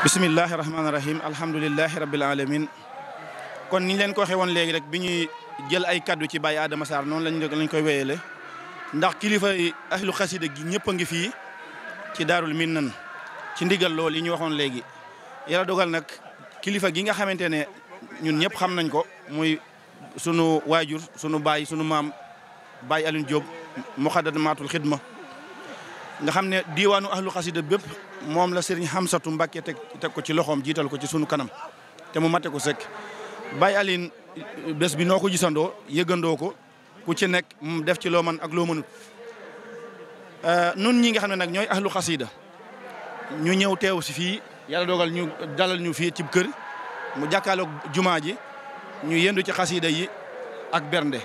bismillahi rahmaani rahim alhamdulilahi rabbil alamin kon niñ leen ko waxee woon léegi rek bi ñuy jël ay kaddu ci Baye Adama Sarr noonu lañ koy wéyale ndax kilifa yi ahlu xasida gi ñëpp a ngi fii ci Daarul Minnan ci ndigal loolu yi ñu waxoon léegi yàlla dogal nag kilifa gi nga xamante ne ñun ñëpp xam nañ ko muy sunu waajur sunu baay sunu maam Baye Alioune Diop Muxaddamatul Xidma nga xam ne diiwaanu ahlu xasida bépp moom la Serigne Hamsatu Mbàkke teg ko ci loxoom jiital ko ci sunu kanam te mu mate ko sekk Baye Alioune bés bi noo ko gisandoo yëgandoo ko ku ci nekk mu def ci loo man ak loo mënut nun ñi nga xam ne nag ñooy ahlu xasida ñu ñëw teew si fii yàlla dogal ñu dalal ñu fii ci kër mu jàkkaarloog jumaa ji ñu yendu ci xasida yi ak bernde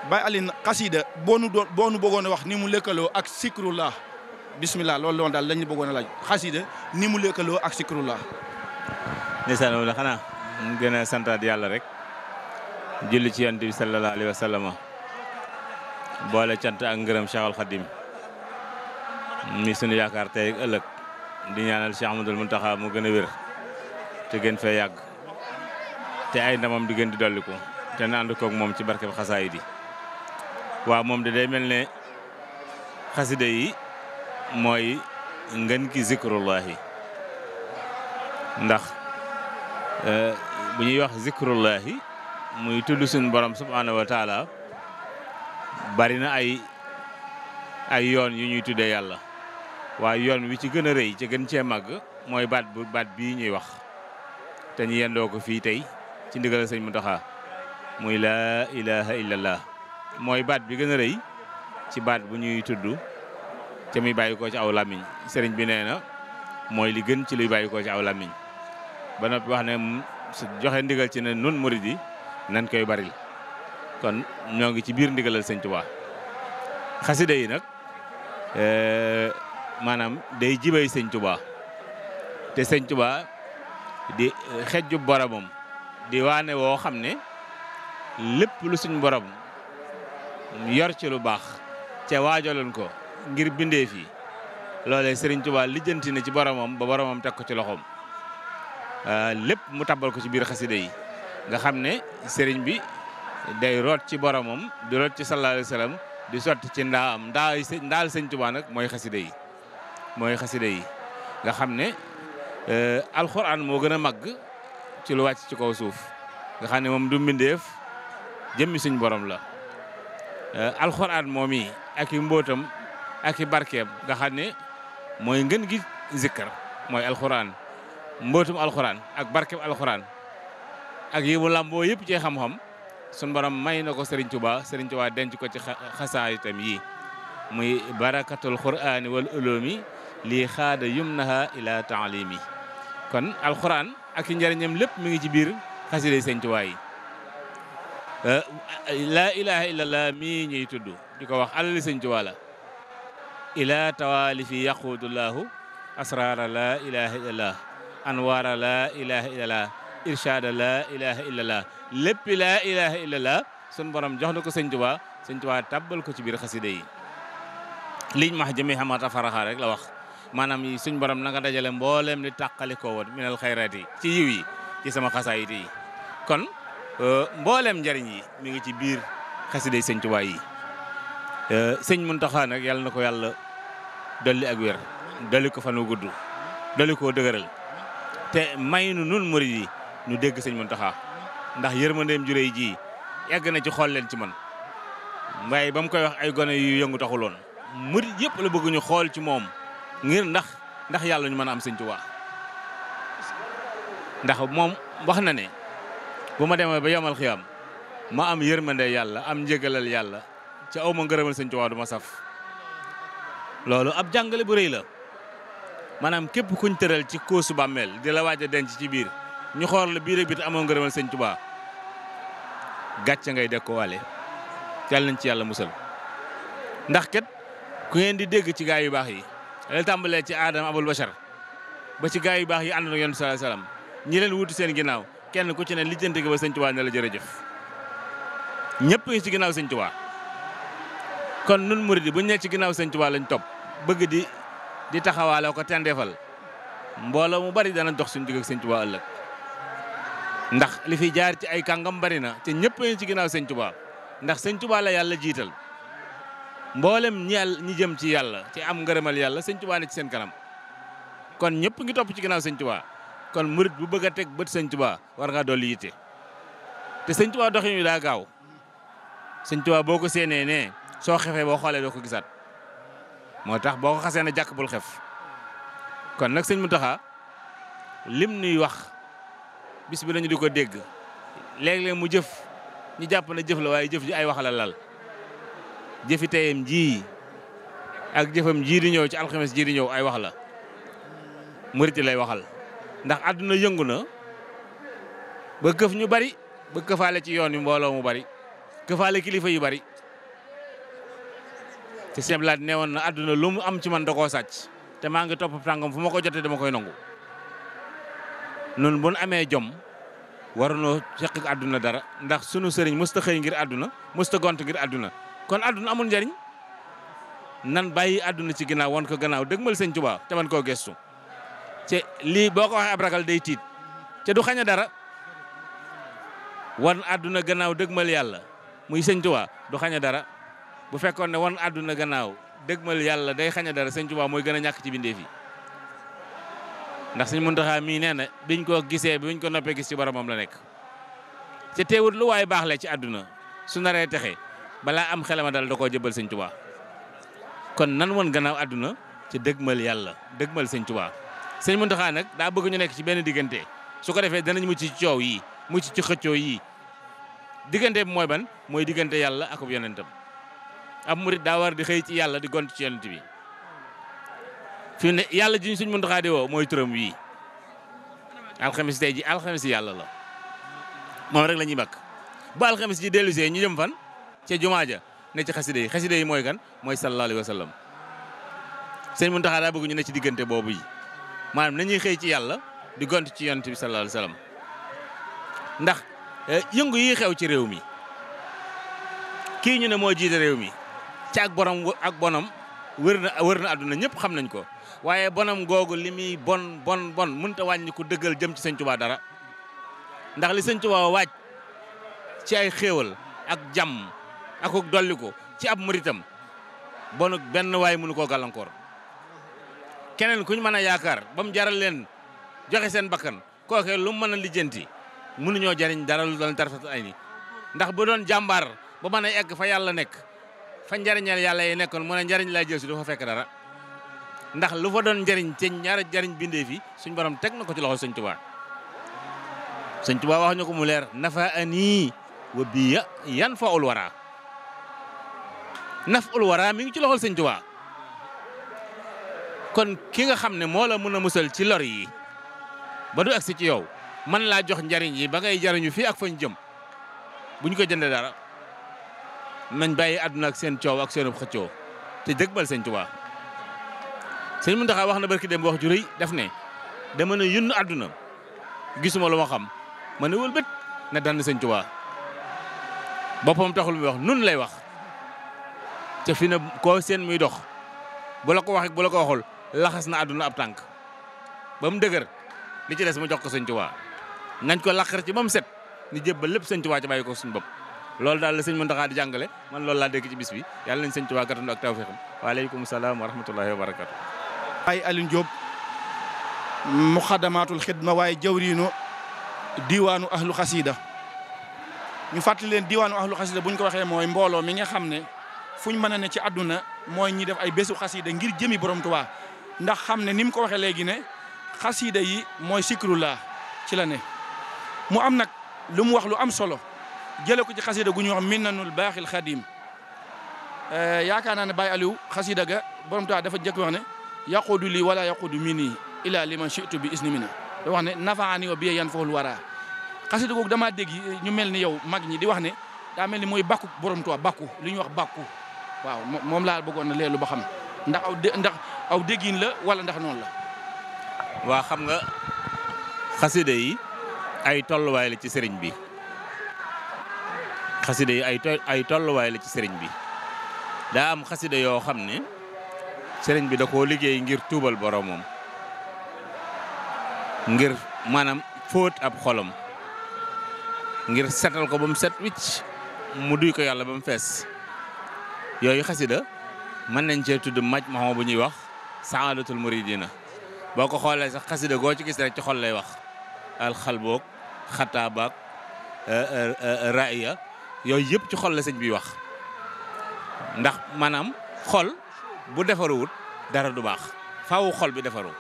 Baye Alioune xasida boo nu bëggoon a wax ni mu lëkkaloo ak sikrullah bismillah loolu daal lañu bëggoon a laaj xasida ni mu lëkkaloo ak sikrullah. ndeysaan wala xanaa mu gën a santaat yàlla rek julli ci yonent bi sallallahu alayhi wa sallam boole cant ak ngërëm Cheikhul Khadim mi sunu yaakaar tey ak ëllëg di ñaanal Cheikh Ahmadul Muntaxa mu gën a wér te gën fee yàgg te ay ndamam di gën di dolliku te na ànd koog moom ci barkeb xasaayid yi waaw moom de day mel ne xasida yi mooy ngën ki zikrullahi ndax bu ñuy wax zikrullahi muy tudd suñu borom subhanahu wa taala bari na ay yoon yu ñuy tuddee yàlla waaye yoon wi ci gën a rëy ci gën cee màgg mooy baat bii ñuy wax te ñu yendoo ko fii tey ci ndigal sëñ Muntaxa muy laa ilaha illallah mooy baat bi gën a rëy ci baat bu ñuy tudd ca muy bàyyi ko ci aw làmmiñ sëriñ bi nee na mooy li gën ci luy bàyyi ko ci aw làmmiñ ba noppi wax ne joxe ndigal ci ne nun murid yi nan koy baril kon ñoo ngi ci biir ndigalal sëñ Tuubaa xasida yi nag maanaam day jibay sëñ Tuubaa te sëñ Tuubaa di xejju boromam di waane woo xam ne lépp lu suñ borom yor ci lu baax ca waajaloon ko ngir bindee fii loolee Serigne Touba lijjanti na ci boromam ba boromam teg ko ci loxoom lépp mu tabbal ko ci biir xasida yi nga xam ne Serigne bi day root ci boromam di root ci sallallahu alayhi wa sallam di sotti ci ndaal Serigne Touba nag mooy xasida yi nga xam ne alxuraan moo gën a màgg ci lu wàcc ci kaw suuf nga xam ne moom du mbindeef jëmmi suñ borom la alxuraan moom yi ak i mbootam ak i barkeem nga xam ne mooy ngën gi zikkar mooy alxuraan mbootum alxuraan ak barkeem alxuraan ak yi mu làmboo yëpp ci xam-xam suñ borom may na ko Serigne Touba denc ko ci xasaayitam yi muy barakatul qur'ani wal ulumi lii xaada yumnaha ila taalimi kon alxuraan ak i njëriñam lépp mi ngi ci biir xasida Serigne Touba yi laa ilaha illallah mii ñuy tudd di ko wax alali Serigne Touba la ila tawalifi yaqudullahu asrara la ilaha illallah anwara la ilaha illallah irshada la ilaha illallah lépp la ilaha illallah sun borom jox na ko Serigne Touba tabbal ko ci biir xasida yi liñ max jëmi xamata faraxa rek la wax maanaam suñ borom na nga dajale mbooleem li tàqali ko woon minal xayraat yi ci yiw yi ci sama xasaayid yi kon mbooleem njariñ yi mi ngi ci biir xasida yi Sëñ Touba yi sëñ Muntaxa nag yàlla na ko yàlla dolli ak wér dolli ko fan wu gudd dolli koo dëgëral te may nu nun murid yi ñu dégg sëñ Muntaxa ndax yërmandeem ju réy ji yàgg na ci xool leen ci man waaye ba mu koy wax ay gone yu yëngu taxuloon murid yëpp la bëgg ñu xool ci moom ngir ndax yàlla ñu mën a am Sëñ Tuubaa ndax moom wax na ne bu ma demee ba yomal xiyam ma am yërmande yàlla am njëgalal yàlla ci aw ma ngërëmal Sëñ Tuubaa du ma saf loolu ab jàngale bu rëy la maanaam képp kuñ tëral ci kóosu bàmmeel di la waaj a denc ci biir ñu xool la biir ak biti amoo ngërëmal Sëñ Tuubaa gàcce ngay dekk waale yàlla nañ ci yàlla musal ndax kat ku ngeen di dégg ci gaa yu baax yi la tàmbalee ci Adama Abul Bachar ba ci gaa yu baax yi ànd na Yonent sallallahu alayhi wasallam ñi leen wutu seen ginnaaw kenn ku ci ne lijjanti ba Sëñ Tuubaa ne la jërëjëf ñëpp ngi ci ginnaaw Sëñ Tuubaa kon nun murid yi bu ñu nekk ci ginnaaw Sëñ Tuubaa lañ topp bëgg di taxawaale ko tendeefal mbooloo mu bari dana dox suñu digg ak sëñ Tuubaa ëllëg ndax li fi jaar ci ay kàngam bari na te ñëpp ci ginnaaw sëñ Tuubaa ndax sëñ Tuubaa la yàlla jiital mboolem ñi jëm ci yàlla ci am ngërëmal yàlla sëñ Tuubaa ne ci seen kanam kon ñëpp ngi topp ci ginnaaw sëñ Tuubaa kon murit bu bëgg a teg bët sëñ Tuubaa war ngaa dolli yitte te sëñ Tuubaa doxin wi daa gaaw sëñ Tuubaa boo ko séenee ne soo xefee boo xoolee doo ko gisaat moo tax boo ko xasee na jàkk bul xef kon nag sëñ Muntaxa lim nuy wax bis bi lañu di ko dégg léeg-léeg mu jëf ñu jàpp na jëf la waaye jëf ji ay wax la lal jëfi teyam ji ak jëfam ji di ñëw ci alxames ji di ñëw ay wax la murit lay waxal ndax àdduna yëngu na ba këf ñu bari ba këfaale ci yoon wi mbooloo mu bari këfaale kilifa yu bari te Sëñ Abdou Lahad nee woon na àdduna lu mu am ci man da koo sàcc te maa ngi topp tàngam fu ma ko jotee dama koy nangu nun bu nu amee jom waruñoo seq ak àdduna dara ndax sunu sëriñ musta xëy ngir àdduna musta gont ngir àdduna kon àdduna amul njariñ nan bàyyi àdduna ci ginnaaw won ko gannaaw dëgmal sëñ Tuubaa te man koo gestu te lii boo ko waxee ab ragal day tiit te du xañ a dara wan àdduna gannaaw dëgmal yàlla muy sëñ Tuubaa du xañ a dara bu fekkoon ne wan àdduna gannaaw dëgmal yàlla day xañ a dara sëñ Tuubaa mooy gën a ñàkk ci bindeef yi ndax sëñ Muntaxa mii nee na biñ ko gisee biñ ko noppee gis ci boromam la nekk te teewut lu waay baax la ci àdduna su naree texe balaa am xelama dal da koo jëbal sëñ Tuubaa kon nan woon gannaaw àdduna ci dëgmal yàlla dëgmal sëñ Tuubaa sëñ Muntaxa nag daa bëgg ñu nekk ci benn diggante su ko defee danañ mucc ci coow yi mucc ci xëccoo yi diggante bi mooy ban mooy diggante yàlla ak yonentam ab murit daa war di xëy ci yàlla di gont ci yonent bi fi ne yàlla ji suñ Muntaxa di woo mooy turam wii alxamis tey ji alxamis yàlla la moom rek la ñuy bakk ba alxamis ji dellusee ñu jëm fan ca jumaa ja ne ci xasida yi mooy kan mooy sallallahu alayhi wa sallam sëñ Muntaxa daa bëgg ñu ne ci diggante boobu yi maanaam nañuy xëy ci yàlla di gont ci yonent bi sallallahu alayhi wa sallam ndax yëngu yi xew ci réew mi kii ñu ne moo jiite réew mi ci ak borom ak bonam wër na àdduna ñëpp xam nañ ko waaye bonam googu li muy bon mënut a wàññi ko dëggal jëm ci sëñ Tuubaa dara ndax li sëñ Tuubaa waaj ci ay xéewal ak jàmm ak dolli ko ci ab muritam bonu benn waay mënu koo gàllankoor keneen kuñ mën a yaakaar ba mu jaral leen joxe seen bakkan kookee lu mu mën a lijjanti mënuñoo jariñ dara lu doon tarfat ay ni ndax bu doon jàmbaar ba mën a egg fa yàlla nekk fa njariñal yàlla yi nekkoon mu ne njariñ laa jël si du fa fekk dara ndax lu fa doon njariñ te ñaara jariñ bindee fi suñ borom teg na ko ci loxo sëñ Tuubaa sëñ Tuubaa wax ñu ko mu leer nafa ani wa biya yan fa ul wara naf ul wara mi ngi ci loxol sëñ Tuubaa kon ki nga xam ne moo la mën a musal ci lor yi ba du agsi ci yow man laa jox njariñ yi ba ngay jariñu fii ak fañ jëm bu ñu ko jëndee dara nañ bàyyi àdduna ak seen coow ak seen xëccoo te dëgmal sëñ Tuubaa sëñ Muntaxa wax na barki dem wax ju rëy def ne dama ne yunn àdduna gisuma lu ma xam ma ne wëlbët na dann sëñ Tuubaa boppam taxul muy wax nun lay wax te fi na koo seen muy dox bu la ko wax bu la ko waxul laxas na àdduna ab tànk ba mu dëgër li ci des mu jox ko sëñ Tuubaa nañ ko laqar ci ba mu set ni jébbal lépp sëñ Tuubaa ci bàyyi ko suñu bopp loolu daal la sëñ Muntaxa di jàngale man loolu laa dégg ci bis bi yàlla nañ sëñ Tuubaa gàttandu ak tawfeexam waaleykum salaam wa rahmatullahi wa barakatu ay Alioune Diop muxaddamaatul xidma waaye jawriinu diwaanu ahlu xasida ñu fàttali leen diwaanu ahlu xasida bu ñu ko waxee mooy mbooloo mi nga xam ne fu ñu mën a ne ci àdduna mooy ñi def ay bésu xasida ngir jëmi borom Tuubaa ndax xam ne ni mu ko waxee léegi ne xasida yi mooy sikrullah ci la ne mu am nag lu mu wax lu am solo jële ko ci xasida gu ñuy wax minnanul baaxil xadim yaakaar naa ne Baye Aliou xasida ga borom Tuubaa dafa jëkk wax ne yaqudu lii wala yaqudu mini ila liman shi'tu bi isni mina da wax ne nafaani wa biya yan fahul wara xasida googu damaa dégg ñu mel ni yow mag ñi di wax ne daa mel ni mooy bàkku borom Tuubaa bàkku li ñuy wax bàkku waaw moom laa bëggoon na leelu ba xam ndax aw déggin la wala ndax noonu la waa xam nga xasida yi ay tolluwaay la ci sëriñ bi xasida yi ay tolluwaay la ci sëriñ bi daa am xasida yoo xam ne sëriñ bi da koo liggéey ngir tuubal boromam ngir maanaam fóot ab xolam ngir setal ko ba mu set wicc mu duy ko yàlla ba mu fees yooyu xasida mën nañ cee tudd majmaa bu ñuy wax saadatul muridina boo ko xoolee sax xasida goo ci gis rek ci xol lay wax alxalboog xataabaak raaya yooyu yëpp ci xol la sëñ bi wax ndax maanaam xol bu defaruwut dara du baax faaw xol bi defaru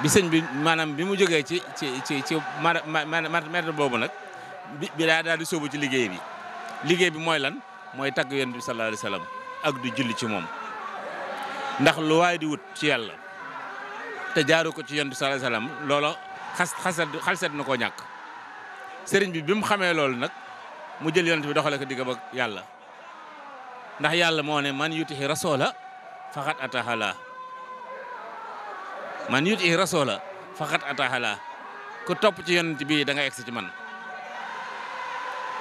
bi sëñ bi maanaam bi mu jógee ci maître boobu nag bi daal di sóobu ci liggéey bi mooy lan mooy tagg yonent bi sallallahu alayhi wasallam ak du julli ci moom ndax lu waay di wut ci yàlla te jaaru ko ci yonent bi sallallahu alayhi wasallam loola xalset na koo ñàkk sëriñ bi mu xamee loolu nag mu jël yonent bi doxale ko digg ba yàlla ndax yàlla moo ne man yutihi rasoola faqat atahala man yutihi rasoola faqat atahala ku topp ci yonent bi da nga egsi ci man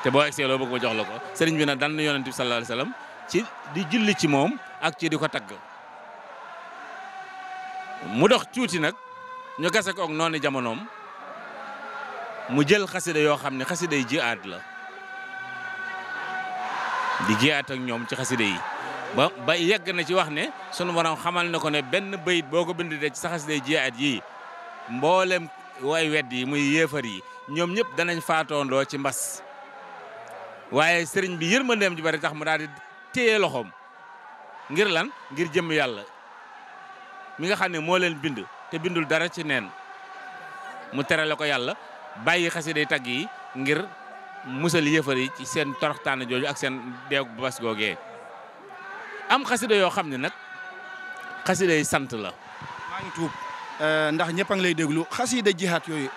te boo egsee loo bëgg ma jox la ko sëriñ bi nag dan na yonent bi sallallahu alayhi wasallam ci di julli ci moom ak ci di ko tagg mu dox tuuti nag ñu gase ko ak noonu jamonoom mu jël xasida yoo xam ne xasida yi jihaad la di jihaad ak ñoom ci xasida yi ba yegg na ci wax ne sunu borom xamal na ko ne benn bayit boo ko bindee ci sa xasida yi jihaad yi mboolem way wedd yi muy yéefar yi ñoom ñëpp danañ faatoondoo ci mbas waaye sëriñ bi yërmandeem ji bari tax mu daal di téye loxoom ngir lan ngir jëm yàlla mi nga xam ne moo leen bind te bindul dara ci neen mu terale ko yàlla bàyyi xasida yi tagg yi ngir musal yëfar yi ci seen toroxtaane jooju ak seen deegu bas googee am xasida yoo xam ne nag xasida yi sant la. maa ngi tuub ndax ñëpp a ngi lay déglu xasida jihaat yooyu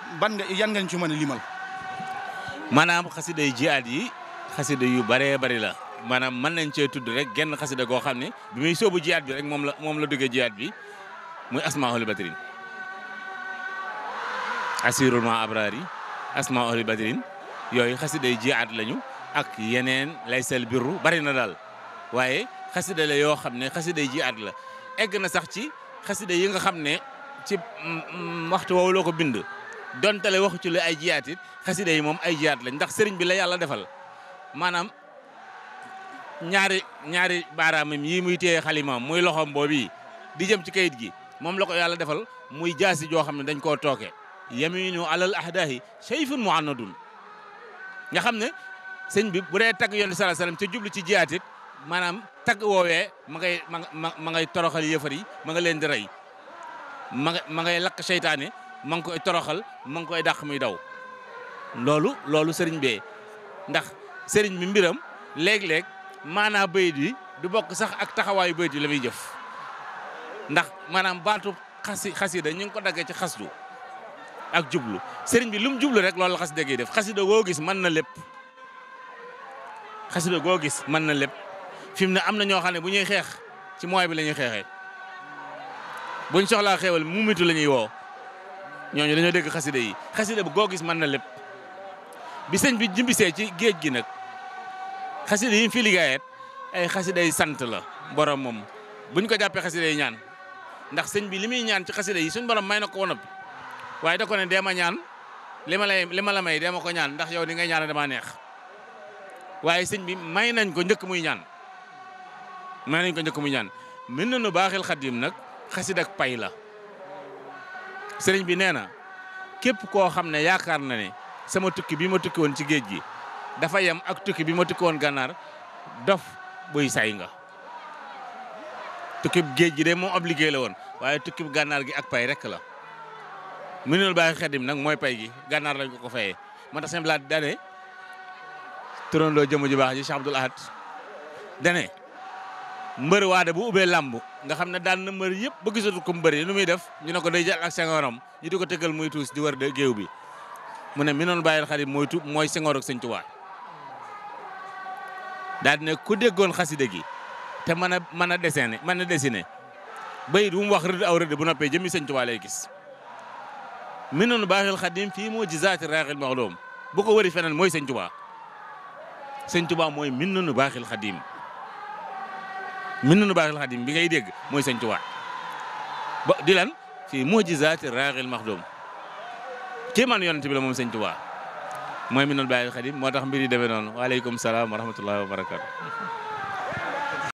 yan nga ñu ci mën a limal. maanaam xasida yi jihaat yi xasida yu baree bari la maanaam mën nañ cee tudd rek genn xasida goo xam ne bi muy sóobu jihaat bi rek moom la duggee jihaat bi muy asmaul badrin asirul ma abrari asmaul badrin yooyu xasida yi jihaat lañu ak yeneen laysal birru bari na daal waaye xasida la yoo xam ne xasida yi jihaat la egg na sax ci xasida yi nga xam ne ci waxtu woowu loo ko bind dontale waxu ci lu ay jihaat it xasida yi moom ay jihaat lañ ndax sëriñ bi la yàlla defal maanaam ñaari baaraamam yi muy téye xalimaam muy loxoom boobu di jëm ci kayit gi moom la ko yàlla defal muy jaasi joo xam ne dañ koo tooke yaminu alal ahdaahi sayfun muannadun nga xam ne sëñ bi bu dee tagg yonent sallallahu alayhi wasallam te jublu ci jihaat it maanaam tagg woowee ma ngay toroxal yëfar yi ma nga leen di rey ma ngay lakk seytaane ma ngi koy toroxal ma ngi koy dàq muy daw loolu sëriñ bee ndax sëriñ bi mbiram léeg-léeg maanaa bayit yi du bokk sax ak taxawaayu bayit yi la muy jëf ndax maanaam baatu xasida ñu ngi ko daggee ci xasdu ak jublu sëriñ bi lu mu jublu rek loolu la xasida gi def xasida goo gis mën na lépp xasida goo gis mën na lépp fi mu ne am na ñoo xam ne bu ñuy xeex ci mooy bi la ñuy xeexee buñ soxlaa xeewal mu mitu la ñuy woo ñooñu dañoo dégg xasida yi xasida bu goo gis mën na lépp bi sëñ bi jimbisee ci géej gi nag xasida yi fi liggéeyet ay xasida yi sant la borom moom buñ ko jàppee xasida yi ñaan ndax sëñ bi li muy ñaan ci xasida yi suñ borom may na ko wonopi waaye da ko ne dee ma ñaan li ma la may dee ma ko ñaan ndax yow ni ngay ñaan damaa neex waaye sëñ bi may nañ ko njëkk muy ñaan min nañu baaxil xadim nag xasida ak pay la sëriñ bi nee na képp koo xam ne yaakaar na ne sama tukki bi ma tukki woon ci géej gi dafa yem ak tukki bi ma tukki woon gànnaar dof buy say nga tukki géej gi de moom obligé la woon waaye tukki gànnaar gi ak pay rek la minul baaxil xadim nag mooy pay gi gànnaar lañ ko fayee moo tax seen blaat dane turandoo jëmm ji baax ji Cheikh Abdoul Ahad dane mbër waade bu ubbee làmb nga xam ne daan na mbër yëpp ba gisatu ko mbër yi nu muy def ñu ne ko day jël ak sengoram ñu di ko tëggal muy tuus di wër de géew bi mu ne mi noonu bàyyil xarit mooy sengoor ak sëñ Tuubaa daal di ne ku déggoon xasida gi te mën a dessiné bayit bu mu wax rëdd aw rëdd bu noppee jëmmi sëñ Tuubaa lay gis mi noonu baaxil xadim fii moo jizaati raaxil maxloom bu ko wëri feneen mooy sëñ Tuubaa mooy min noonu baaxil xadim bi ngay dégg mooy sëñ Tuubaa ba di lan fi mujizaati raaxil maxdum kéemaan yonent bi la moom sëñ Tuubaa mooy Minanul Baaqil Xadiim moo tax mbir yi demee noonu waaleykum salaam wa rahmatullahi wa barakaatu.